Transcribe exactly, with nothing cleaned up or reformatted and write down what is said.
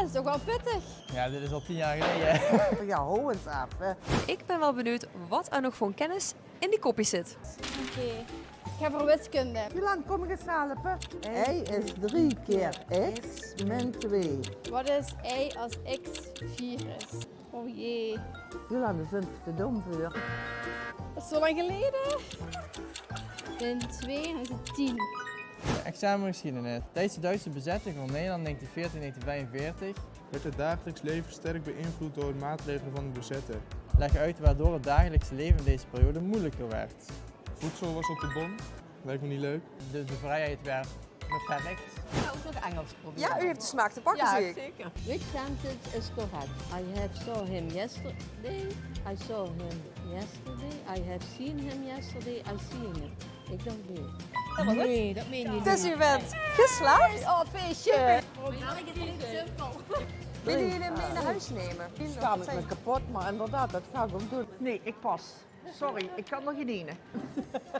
Dat is toch wel pittig. Ja, dit is al tien jaar geleden. Ja, hou ens aaf, hè. Ik ben wel benieuwd wat er nog voor kennis in die kopjes zit. Oké, ik ga voor wiskunde. Jolan, kom ens helpe. Y is drie keer x min twee. Wat is y als x vier is? Oh jee. Jolan, dao zunt v'r te dom veur. Dat is zo lang geleden. Min twee, dan is het tien. Examen geschiedenis. Tijdens de Duitse bezetting van Nederland negentien veertien, negentien vijfenveertig werd het dagelijks leven sterk beïnvloed door de maatregelen van de bezetter. Leg uit waardoor het dagelijkse leven in deze periode moeilijker werd. Voedsel was op de bon. Lijkt me niet leuk. De, de vrijheid werd beperkt. Ik ga ook nog Engels proberen. Ja, u heeft de smaak te pakken, Ja, zie ik. Zeker. Which sentence is correct? I have saw him yesterday. I saw him yesterday. I have seen him yesterday. I seen him. Ik dacht B. Nee, dat meen je Dus niet. U bent geslaagd. Oh, feestje. Willen jullie hem mee naar huis nemen? Schaam ik me kapot, maar inderdaad, dat ga ik ook doen. Nee, ik pas. Sorry, ik kan er geen ene.